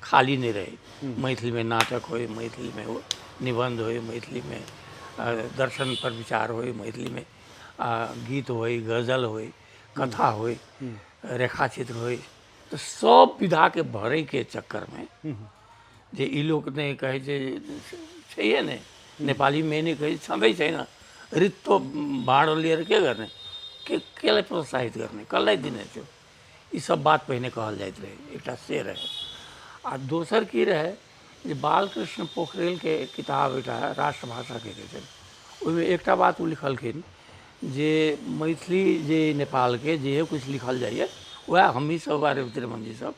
खाली नहि रहै। मैथिलीमे नाटक होइ, मैथिलीमे निबन्ध होइ, मैथिलीमे दर्शन पर विचार होइ, मैथिलीमे गीत होइ, गजल होइ, कथा होइ, रेखाचित्र होइ, तऽ सब विधाके भरैके चक्करमे जे ई लोक नहि कहै छै, छैहे नहि, नेपालीमे नहि कहै छँदै छैन, रित्तो भाँडो लिएर के गर्ने, के केलाई प्रोत्साहित गर्ने, कसलाई दिने त्यो, ई सब बात पहिने कहल जाइत रहै, एकटा से रहै। आ दोसर की रहै जे बालकृष्ण पोखरेलके किताब एकटा राष्ट्रभाषाके कहै छै, ओहिमे एकटा बात ओ लिखलखिन जे मैथिली जे नेपालके जे किछु लिखल जाइए वएह हमही सब आ रेवती रमन जी सब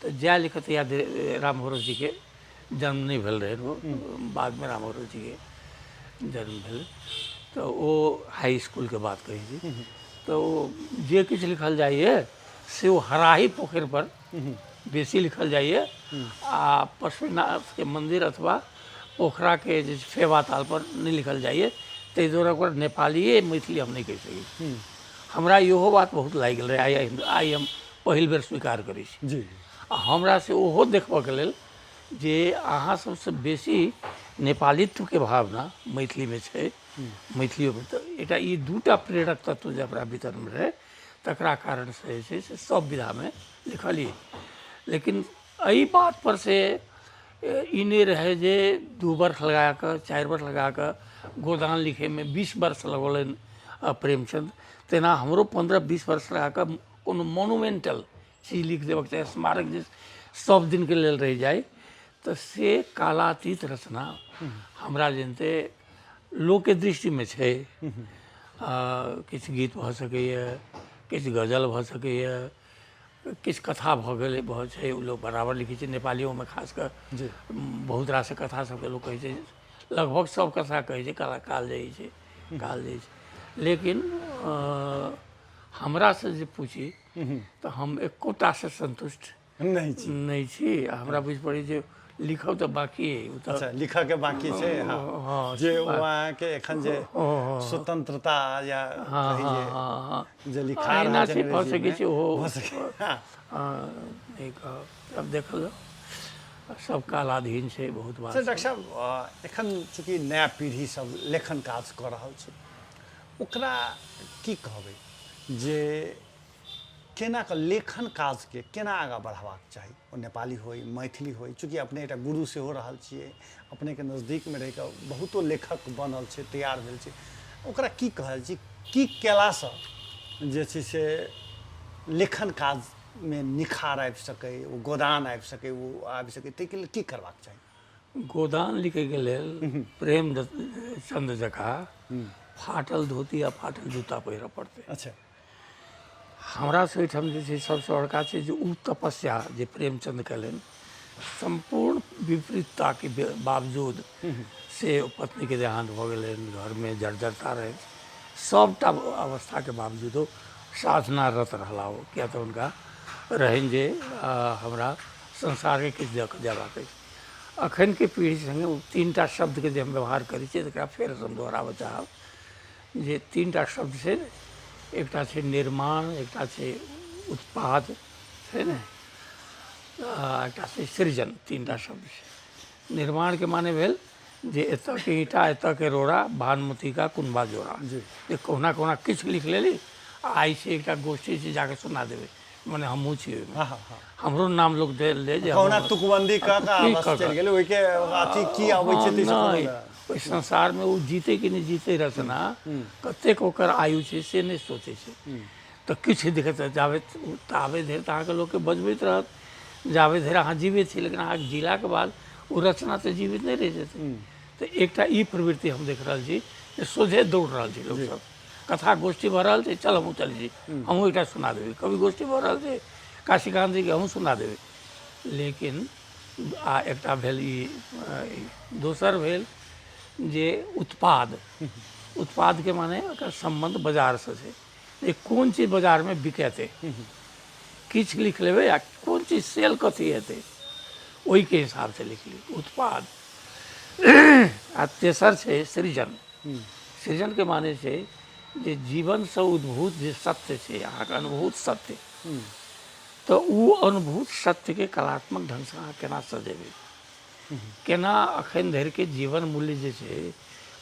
तऽ जएह लिखत, या राम भरोस जीके जन्म नहि भेल रहनि, ओ बादमे राम भरोस जीके जन्म भेल, तऽ ओ हाई इसकुलके बात कहै छी, तऽ ओ जे किछु लिखल जाइए से ओ हराही पोखरिपर बेसी लिखल जाइए आ पशुपतिनाथके मन्दिर अथवा पोखराके जे छै फेवा तालपर नहि लिखल जाइए, ताहि दुआरे ओकर नेपालिए मैथिली हम नहि कहि सकै छी। हमरा इहो बात बहुत लागि गेल रहै, आइ आइ हम पहिल बेर स्वीकार करै छी जी। आ हमरा से ओहो देखबऽके लेल जे अहाँ सबसँ बेसी नेपालित्वके भावना मैथिलीमे छै, मैथिलियोमे। तऽ एकटा ई दूटा प्रेरक तत्व जे हमरा भीतरमे रहै तकरा कारणसँ जे छै से सब विधामे लिखलियै। लेकिन एहि बात पर से ई नहि रहै जे 2 वर्ष लगा कऽ 4 वर्ष लगा कऽ गोदान लिखैमे 20 वर्ष लगौलनि प्रेमचंद, तेना हमरो 15-20 वर्ष लगा कऽ कोनो मोनुमेंटल चीज लिख देबक चाही, स्मारक जे सब दिनके लेल रहि जाइ, तऽ से कालातीत रचना हमरा जनिते लोकके दृष्टिमे छै। किछु गीत भऽ सकैए, किछु गजल भऽ सकैए, किछु कथा भऽ गेलै, भऽ छै, ओ लोक बराबर लिखै छै। नेपालियोमे खास कऽ बहुत रास कथा सबके लोक कहै छै, लगभग सब कथा कहै छै, कला कालजयी छै, कालजयी छै। लेकिन हमरासँ जे पूछी तऽ हम एकोटासँ सन्तुष्ट नहि छी, नहि छी। हमरा बुझि पड़ै जे लिखब तऽ बाकी अइ, ओ तऽ अच्छा लिखऽके बाकी छै। हँ, हँ, जे ओ अहाँके एखन जे स्वतंत्रता या कही जे हँ, जे लिखा एना रहल छै छै, भऽ सकै अंग्रेजीमे, छै ओहो भऽ सकै। हँ, नहि कहब, आब देखल जाउ, सब कालाधीन छै बहुत बात। सर डॉक्टर साहब, एखन चूँकि नया पीढ़ी सब लेखन काज कऽ रहल छै, ओकरा की कहबै जे केना कऽ लेखन काजके केना आगाँ बढ़ेबाक चाही, ओ नेपाली होइ मैथिली होइ? चूँकि अपने एकटा गुरु सेहो रहल छियै, अपनेके नजदीकमे रहि कऽ बहुतो लेखक बनल छै, तैयार भेल छै, ओकरा की कहल छी, की केलासँ जे छै से लेखन काजमे निखार आबि सकै, ओ गोदान आबि सकै, ओ आबि सकै, ताहिके लेल की करबाक चाही? गोदान लिखैके लेल प्रेम चंद जकाँ फाटल धोती आ फाटल जूता पहिरऽ पड़तै। अच्छा। हमरा से ओहिठाम जे छै सबसँ बड़का छै जे ओ तपस्या जे प्रेमचंद कयलनि, सम्पूर्ण विपरीतताके बावजूद से पत्नीके देहान्त भऽ गेलनि, घरमे जर्जरता रहै, सबटा अवस्थाके बावजूदो साधनारत रहला ओ, किया तऽ हुनका रहनि जे हमरा संसारके किछु दऽ कऽ जयबाक अछि। अखनके पीढ़ी सङ्गे ओ 3टा शब्दके जे हम व्यवहार करै छियै तकरा फेरसँ हम दोहराबऽ चाहब जे 3टा शब्द छै, एकटा छै निर्माण, एकटा छै उत्पाद छै ने, एकटा छै सृजन। 3टा शब्द छै। निर्माणके माने भेल जे एतऽके ईंटा एतऽके रोड़ा भानुमती का कुनबा जोड़ा, जे कहुना कहुना किछु लिख लेली, आइ छै एकटा गोष्ठी छै जाके सुना देबै, मने हमहूँ छी ओहिमे, हमरो नाम लोक दे ले जे कहुना तुकबंदी कऽ कऽ बस चलि गेलै, ओहिके अथी की अबै छै ताहिसँ कोनो नहि। ओहि संसारमे ओ जीतै कि नहि जीतै रचना, कतेक ओकर आयु छै से नहि सोचै छै। तऽ किछु देखैत जाबे ताबे धरि तऽ अहाँके लोकके बजबैत रहत, जाबे धरि अहाँ जीवित छी, लेकिन अहाँके जीलाके बाद ओ रचना तऽ जीवित नहि रहि जेतै। तऽ एकटा ई प्रवृत्ति हम देख रहल छी जे सोझे दौड़ रहल छै लोकसभ, कथा गोष्ठी भऽ रहल छै, चल हमहूँ चलै छी, हमहूँ एकटा सुना देबै, कवि गोष्ठी भऽ रहल छै काशीकान्त जीके, हमहूँ सुना देबै। लेकिन आ एकटा भेल ई, दोसर भेल जे उत्पाद। उत्पादके माने एकर सम्बन्ध बाजारसँ छै, जे कोन चीज बाजारमे बिकेतै, किछु लिख लेबै आ कोन चीज सेल कथी हेतै ओहिके हिसाबसँ लिख ली, उत्पाद। आ तेसर छै सृजन। सृजनके माने छै जे जीवनसँ उद्भूत जे सत्य छै, अहाँके अनुभूत सत्य, तऽ ओ अनुभूत सत्यके कलात्मक ढङ्गसँ अहाँ केना सजेबै, केना अखन धरिके जीवन मूल्य जे छै,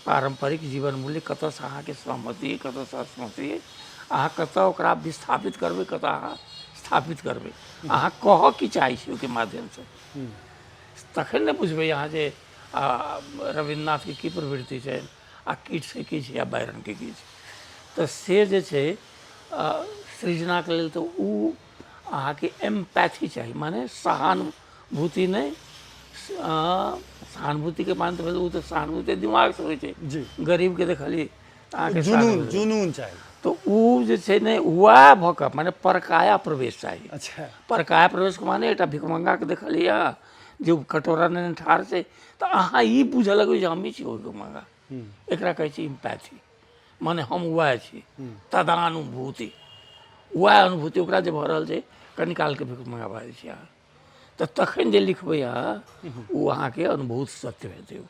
पारम्परिक जीवन मूल्य कतऽसँ अहाँके सहमति, कतऽसँ असहमति, अहाँ कतऽ ओकरा विस्थापित करबै, कतऽ अहाँ स्थापित करबै, अहाँ कहऽ की चाहै छी ओहिके माध्यमसँ, तखन ने बुझबै अहाँ जे रविन्द्रनाथके की प्रवृत्ति छनि आ कीट्सके की छै आ बायरनके की छै। तऽ से जे छै सृजनाके लेल तऽ ओ अहाँके एम्पैथी चाही, माने सहानुभूति नहि, सहानुभूतिके माने तऽ भेल ओ तऽ सहानुभूति दिमागसँ होइ छै, गरीबके देखलियै अहाँके जुनून, जुनून चाही, तऽ ओ जे छै ने वएह भऽ कऽ माने परकाया प्रवेश चाही। अच्छा। परकाया प्रवेशके माने एकटा भिखमङ्गाके देखलियै अहाँ जे कटोरा नेने ठाढ़ छै, तऽ अहाँ ई बुझऽ लगबै जे हमही छी ओ भिखमङ्गा, एकरा कहै छै इम्पैथी, माने हम वएह छी, तदानुभूति, वएह अनुभूति ओकरा जे भऽ रहल छै कनी कालके भिखमङ्गा भऽ जाइ छी अहाँ, तऽ तखन जे लिखबै अहाँ ओ अहाँके अनुभूत सत्य हेतै।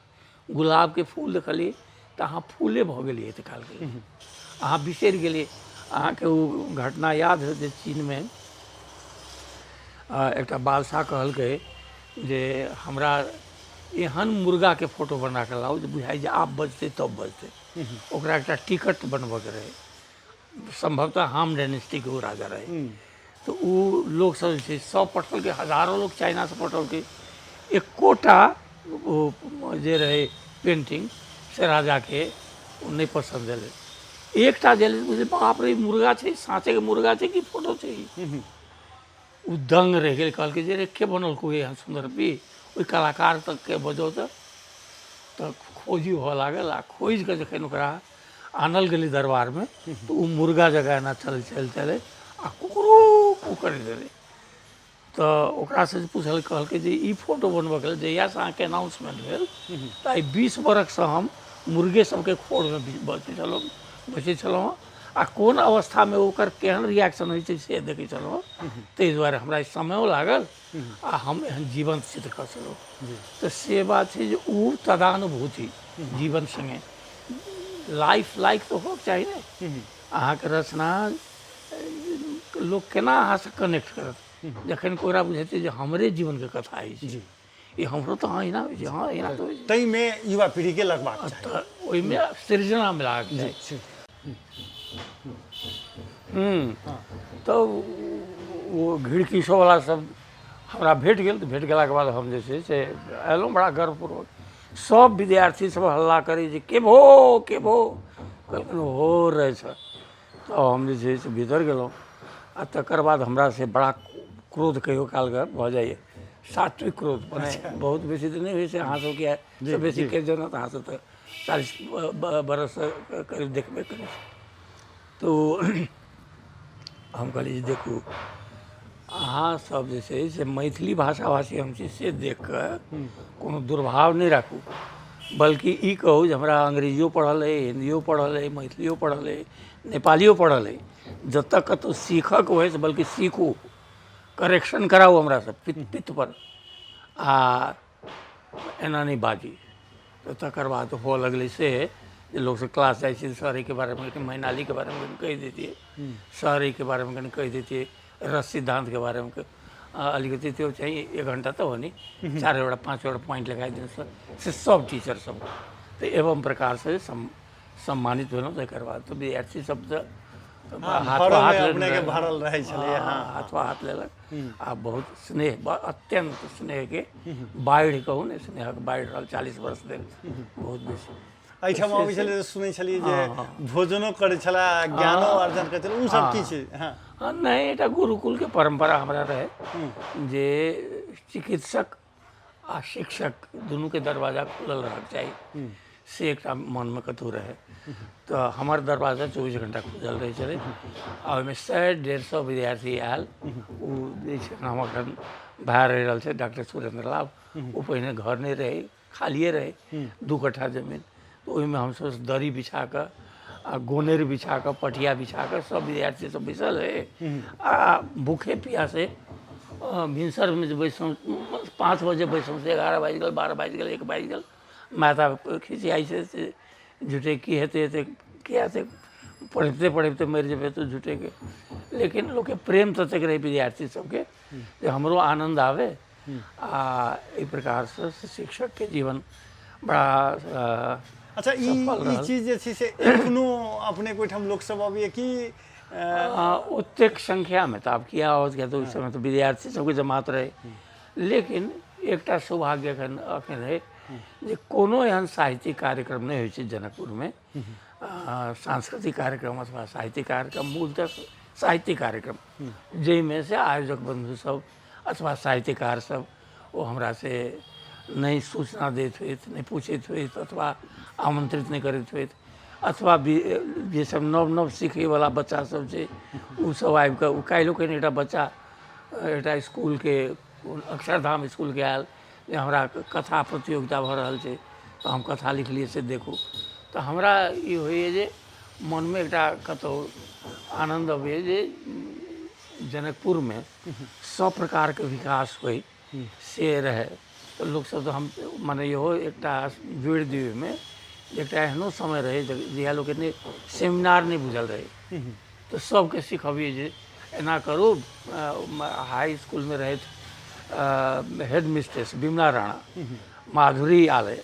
गुलाबके फूल देखलियै तऽ अहाँ फूले भऽ गेलियै एते कालके लेल, अहाँ बिसरि गेलियै। अहाँके ओ घटना याद होयत जे चीनमे एकटा बादशाह कहलकै जे हमरा एहन मुर्गाके फोटो बना कऽ लाउ जे बुझाइ जे आब बजतै तब बजतै। ओकरा एकटा टिकट बनबऽके रहै, सम्भवतः हाम डायनेस्टीके ओ राजा रहै। तऽ ओ लोकसभ जे छै सब पठौलकै, हजारो लोक चाइनासँ पठौलकै, एकोटा ओ जे रहै पेन्टिंग से राजाके ओ नहि पसन्द एलै। एकटा जे एलै बुझलियै बाप रे मुर्गा छै, साँचेके मुर्गा छै कि फोटो छै ई? ओ दङ्ग रहि गेल, कहलकै जे रे के बनौलकौ एहन सुन्दर पी, ओहि कलाकार तकके बजौ। तऽ खोजी हुअ लागल आ खोजि कऽ जखन ओकरा आनल गेलै दरबारमे तऽ ओ मुर्गा जकाँ एना चलै चलि चलै आ कुकरू कू करैत रहै। तऽ ओकरासँ जे पुछल कहलकै जे ई फोटो बनबऽके लेल जहियासँ अहाँके अनाउंसमेंट भेल तऽ आइ 20 बरखसँ हम मुर्गे सबके खोरमे बचै छलहुँ बचै छलहुँ हँ आ कोन अवस्थामे ओकर केहन रिएक्शन होइ छै से देखै छलहुँ हँ, ताहि दुआरे हमरा ई समयो लागल आ हम एहन जीवंत चित्र कऽ सकलहुँ। तऽ से बात छै जे ओ तदानुभूति जीवन सङ्गे लाइफ लाइक तऽ होबक चाही ने। अहाँके रचना लोक केना अहाँसँ कनेक्ट करत जखन ओकरा बुझेतै जे हमरे जीवनके कथा अछि ई, हमरो तऽ अहिना होइ छै, हँ अहिना तऽ होइ छै। ताहिमे युवा पीढ़ीके लगबाक चाही, तऽ ओहिमे सृजना मिलाक चाही। तऽ ओ घिड़कीसोवला सब हमरा भेट गेल। तऽ भेट गेलाके बाद हम जे छै से अयलहुँ बड़ा गर्वपूर्वक। सब विद्यार्थी सब हल्ला करै जे के भो के भो, कहलखिन हो रहै छ। तऽ हम जे छै से भीतर गेलहुँ आ तकर बाद हमरा से बड़ा क्रोध कहियो कालके भऽ जाइए, सात्विक क्रोध, मने बहुत बेसी तऽ नहि होइ छै, अहाँ सबके से बेसी के जानत, अहाँ सब तऽ 40 बरससँ करीब देखबे करै छी। तऽ हम कहलियै जे देखू अहाँ सब जे छै से मैथिली भाषा भाषी हम छी से देख कऽ कोनो दुर्भाव नहि राखू, बल्कि ई कहू जे हमरा अंग्रेजियो पढ़ल अइ, हिन्दियो पढ़ल अइ, मैथिलियो पढ़ल अइ, नेपालियो पढ़ल अइ, जतऽ कतहु सीखऽके होइ बल्कि सीखू, करेक्शन कराउ हमरासँ पित्त पर, आ एना नहि बाजी। तऽ तकर बाद हुअ लगलै से जे लोकसब क्लास जाइ छै, सर एहिके बारेमे कनि मैनालीके बारेमे कनि कहि दैतियै, सर एहिके बारेमे कनि कहि दैतियै, रस सिद्धान्तके बारेमे अलिकति त्यो चाहिँ 1 घन्टा त हो नि, 4वटा 5वटा पॉइंट लगाइदिनु सर, से सब टीचर सब। तऽ एवं प्रकारसँ सम्मानित भेलहुँ। तकर बाद तऽ विद्यार्थी सब तऽ हाथो घरोमे हाथ लेने अपनेके रहै। भरल रहै छलैए। हाथो हाथ लेलक आ बहुत स्नेह, अत्यंत स्नेहके बाढ़ि कहू ने, स्नेहक बाढ़ि रहल 40 वर्ष धरि बहुत बेसी। एहिठाम अबै छलै तऽ सुनै छलियै जे भोजनो करै छलै, ज्ञानो अर्जन करै छलै, ओ सब की छै? हँ, नहि, एकटा गुरुकुलके परम्परा हमरा रहै जे चिकित्सक आ शिक्षक दुनूके दरवाजा खुलल रहक चाही, से एकटा मनमे कतहु रहै। तऽ हमर दरवाजा 24 घंटा खुजल रहै छलै आ ओहिमे 100-150 विद्यार्थी आयल। ओ जे छै हम एखन भए रहि रहल छै डॉक्टर सुरेंद्र लाभ, ओ पहिने घर नहि रहै, खालिए रहै, 2 कट्ठा जमीन। तऽ ओहिमे हमसब दरी बिछा कऽ आ गोनेर बिछा कऽ पटिया बिछा कऽ सब विद्यार्थी सब बैसल रहै आ भूखे प्यासे भिनसरमे जे बैसलहुँ 5 बजे बैसलहुँ से 11 बाजि गेल, 12 बाजि गेल, 1 बाजि गेल। माता खिसियाइ छै से झूठे की हेतै एते किया एते पढ़बिते पढ़बिते मरि जेबै तऽ झूठेके। लेकिन लोकके प्रेम ततेक रहै विद्यार्थी सबके जे हमरो आनन्द आबै आ एहि प्रकारसँ शिक्षकके जीवन बड़ा अच्छा। ई सफल ई रहल। चीज जे छै से एखनो अपने के ओहिठाम लोक सब अबैया कि ओतेक संख्यामे तऽ आब किया आओत, किया तऽ ओहि समय तऽ विद्यार्थी सबके जमात रहै। लेकिन एकटा सौभाग्य एखन एखन है जे कोनो एहन साहित्यिक कार्यक्रम नहि होइ छै जनकपुरमे, सांस्कृतिक कार्यक्रम अथवा साहित्यिक कार्यक्रम, मूलतः साहित्यिक कार्यक्रम जाहिमे से आयोजक बन्धु सब अथवा साहित्यकार सब ओ हमरा से नहि सूचना दैत होथि, नहि पूछैत होथि अथवा आमंत्रित नहि करैत होथि, अथवा जे सब नव नव सीखैवला बच्चा सब छै ओ सब आबिकऽ, ओ काल्हिओ कनि एकटा बच्चा एकटा इसकुलके अक्षरधाम इसकुलके आयल जे हमरा कथा प्रतियोगिता भऽ रहल छै तऽ हम कथा लिखलियै से देखू। तऽ हमरा ई होइए जे मनमे एकटा कतहु आनन्द अबैए जे जनकपुरमे सब प्रकारके विकास होइ से रहै। तऽ लोकसब तऽ हम मने इहो एकटा जोड़ि दियौ ओहिमे, एकटा एहनो समय रहै जहिया लोकके नहि सेमिनार नहि बुझल रहै तऽ सबके सिखबियै जे एना करू। हाई इसकुलमे रहथि हेड मिस्ट्रेस विमला राणा, माधुरी आयल,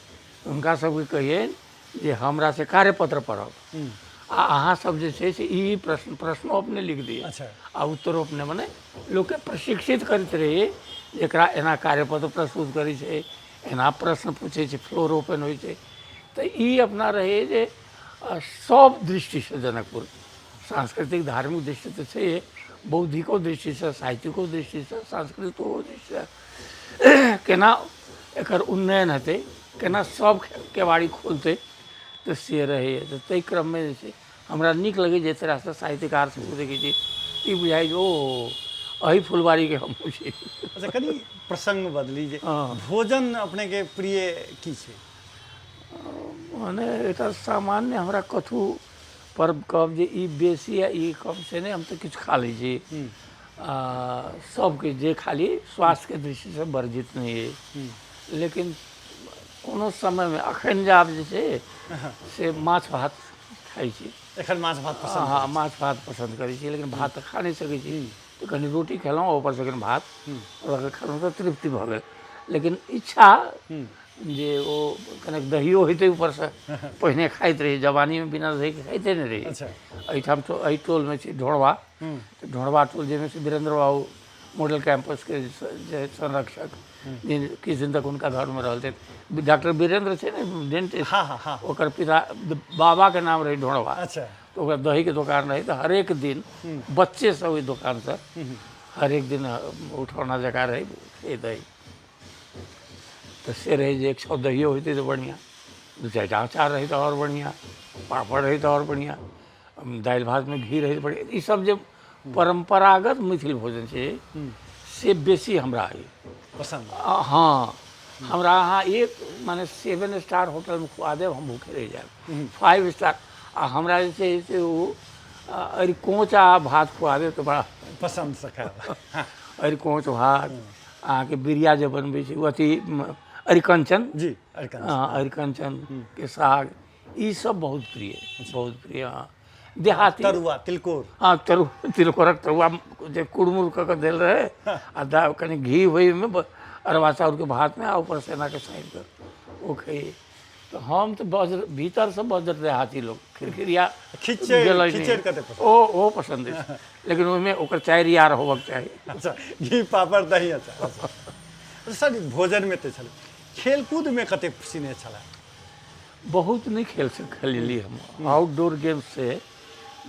हुनका सबके कहियनि जे हमरा से कार्यपत्र पढ़ब आ अहाँ सब जे छै से ई प्रश्नो अपने लिख दिअ। अच्छा। आ उत्तरो अपने, मने लोकके प्रशिक्षित करैत रहियै जेकरा एना कार्यपत्र प्रस्तुत करै छै, एना प्रश्न पूछै छै, फ्लोर ओपन होइ छै। तऽ ई अपना रहै जे सब दृष्टिसँ जनकपुर सांस्कृतिक धार्मिक दृष्टि तऽ छैहे, बौद्धिको दृष्टिसँ, साहित्यिको दृष्टिसँ, सांस्कृतिको दृष्टिसँ केना एकर उन्नयन हेतै, केना सब केवाड़ी खोलतै, तऽ से रहैए। तऽ ताहि क्रममे जे छै हमरा नीक लगैए जे तरहसँ साहित्यकार सबके देखै छी, ई बुझाइ जे ओ एहि फुलवारीके हमहूँ छी। अच्छा, कनि प्रसङ्ग बदली जे हँ। भोजन अपनेके प्रिय की छै? मने एकटा सामान्य हमरा कथू पर कहब जे ई बेसी या ई कम से नहि, हम तऽ किछु खा लै छी। आ सबकिछु जे खाली स्वास्थ्यके दृष्टिसँ वर्जित नहि अइ, लेकिन कोनो समयमे एखन जे आब जे छै से माछ भात खाइ छी। एखन माछ भात पसन्द? हँ, माछ भात पसन्द करै छी, लेकिन भात तऽ खा नहि सकै छी, तऽ कनि रोटी खेलहुँ, ऊपरसँ कनि भात लऽ कऽ खेलहुँ तऽ तृप्ति भऽ गेल। लेकिन इच्छा जे ओ कनेक दहियो होइतै ऊपरसँ। पहिने खाइत रही, जवानीमे बिना दहीके खाइते नहि रही। एहिठाम तो एहि टोलमे छै ढोढ़वा, तऽ ढोढ़वा टोल जाहिमे से वीरेंद्र बाबू मॉडल कैंपसके जे संरक्षक किछु दिन तक हुनका घरमे रहल छथि, डॉक्टर वीरेंद्र छै ने डेंटिस्ट, हँ हँ हँ ओकर पिता बाबाके नाम रहै ढोढ़वा। तऽ ओकरा दहीके दोकान रहै, तऽ हरेक दिन बच्चे सब ओहि दोकानसँ हरेक दिन उठौना जकाँ रहै से दही। तऽ से रहै जे एक छओ दहियो होइतै तऽ बढ़िआँ, दू चारि टा अँचार रहै तऽ आओर बढ़िआँ, पापड़ रहै तऽ आओर बढ़िआँ, दालि भातमे घी रहै तऽ बढ़िआँ। ईसब जे परम्परागत मैथिल भोजन छै से बेसी हमरा अइ पसन्द। हँ, हमरा अहाँ एक मने 7 स्टार होटलमे खुआ देब, हम भूखे रहि जायब, 5 स्टार। आ हमरा जे छै से ओ अरिकोँच आ भात खुआ देब तऽ बड़ा पसन्दसँ खायब। अरिकोँच भात, अहाँके बिरिया जे बनबै छै, ओ अथी अरिकञ्चन। जी, अरिकञ्चन। हँ, अरिकञ्चनके साग, ई सब बहुत प्रिय, बहुत प्रिय। हँ, देहाती तरुआ तिलकोर। हँ, तरु तिलकोरक तरुआ जे कुड़मुड़ कऽ कऽ देल रहै आ कनि घी होय ओहिमे, अरबा चाउरके भातमे आ ऊपरसँ एना कऽ सानि कऽ ओ खइयै। तऽ हम तऽ बज्र भीतरसँ बज्र देहाती लोक, खिरखिरिया खिचैड़। गेलै नहि। खिचैड़ कते पसन्द? ओ पसन्द अछि, लेकिन ओहिमे ओकर चारि यार होबक चाही। अच्छा, घी पापड़ दही। अच्छा अच्छा सर, ई भोजनमे तऽ छलै, खेलकूदमे कतेक सिनेह छलै? बहुत नहि खेल से खेलली हम, आउटडोर गेम से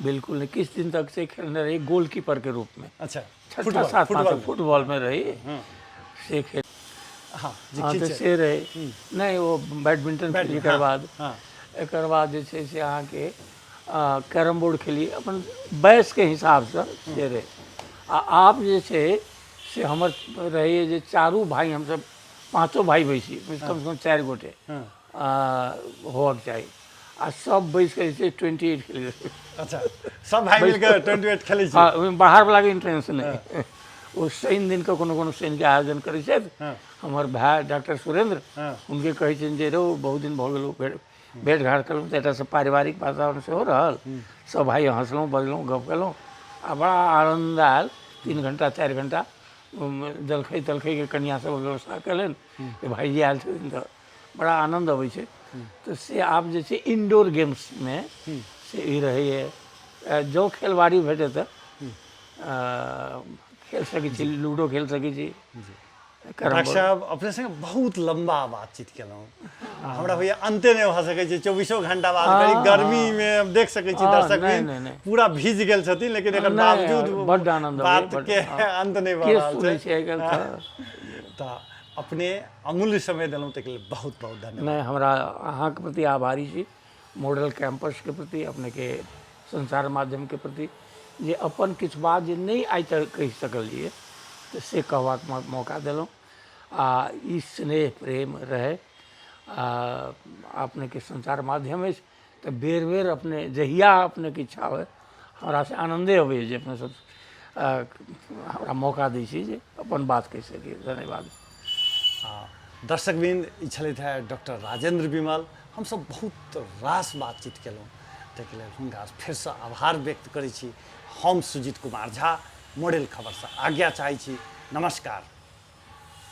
बिल्कुल नहि। किछु दिन तक से खेलने रही गोलकीपर के रूप में। छठा फुटबॉल सातवां फुटबॉल तक फुटबॉलमे रही से खेल। जे हँ, तऽ खींचे से रहै नहि, ओ बैडमिंटन खेली। एकर बाद एकर बाद जे छै से अहाँके कैरम बोर्ड खेली अपन वयसके हिसाबसँ, से रहै। आ आब जे छै से हमर रहैए जे चारू भाय, हमसब पाँचो भाय बैसी, कमसँ कम चारि गोटे होबक चाही आ सब बैस कऽ जे छै 28 खेलै। अच्छा, सब भाइ मिलके 28 खेलै छी? हँ, ओहिमे बाहरवलाके इंट्रेंस नहि। ओ शनि दिनके कोनो कोनो शनिके आयोजन करै छथि हमर भाय डॉक्टर सुरेंद्र। हुनके कहै छनि जे रौ, बहुत दिन भऽ गेल भेट घाट केलहुँ, तऽ एकटा पारिवारिक वातावरण सेहो रहल, सब भाय हँसलहुँ बजलहुँ गप केलहुँ आ बड़ा आनन्द आयल। 3 घंटा 4 घंटा जलखै तलखैके कनिआँ सब व्यवस्था केलनि जे भाइजी आयल छथिन, तऽ बड़ा आनन्द अबै छै। तऽ से आब जे छै इनडोर गेम्समे से ई रहैए, जँ खेलबाड़ी भेटै तऽ खेल सकै छी, लूडो खेल सकै छी, कैरम डॉक्टर बोर्ड। साहब, अपने संगे बहुत लम्बा बातचीत केलहुँ, हमरा होइए अन्ते नहि भऽ सकै छै, 24 घंटा बात करी। गर्मीमे हम देख सकै छी दर्शक नहि, वृन्द नहि, नहि। पूरा भीज गेल छथिन, लेकिन एकर नहि, बावजूद बड्ड आनन्द अबैए, बात बड्ड, के अंत नहि भऽ के रहल सुनै छै। छै आइ काल्हि तऽ। तऽ अपने अमूल्य समय देलहुँ, ताहिके लेल बहुत बहुत धन्यवाद। नहि, हमरा अहाँके प्रति आभारी छी, मॉडल कैंपसके प्रति, अपनेके संचार माध्यमके प्रति, जे अपन किछु बात जे नहि आइ तक कहि सकलियै तऽ से कहबाक मौका देलहुँ। आ ई स्नेह प्रेम रहै आ अपनेके संचार माध्यम अछि, तऽ बेर बेर अपने जहिया अपनेके इच्छा होइ, हमरासँ आनन्दे अबैए जे अपने सब हमरा मौका दै छी जे अपन बात कहि सकी। धन्यवाद। दर्शकवृन्द, ई छलथि है डॉक्टर राजेंद्र विमल। हमसब बहुत रास बातचीत केलहुँ, ताहिके लेल हुनका फेरसँ आभार व्यक्त करै छी। हम सुजीत कुमार झा मॉडल खबरसँ आज्ञा चाहै छी। नमस्कार।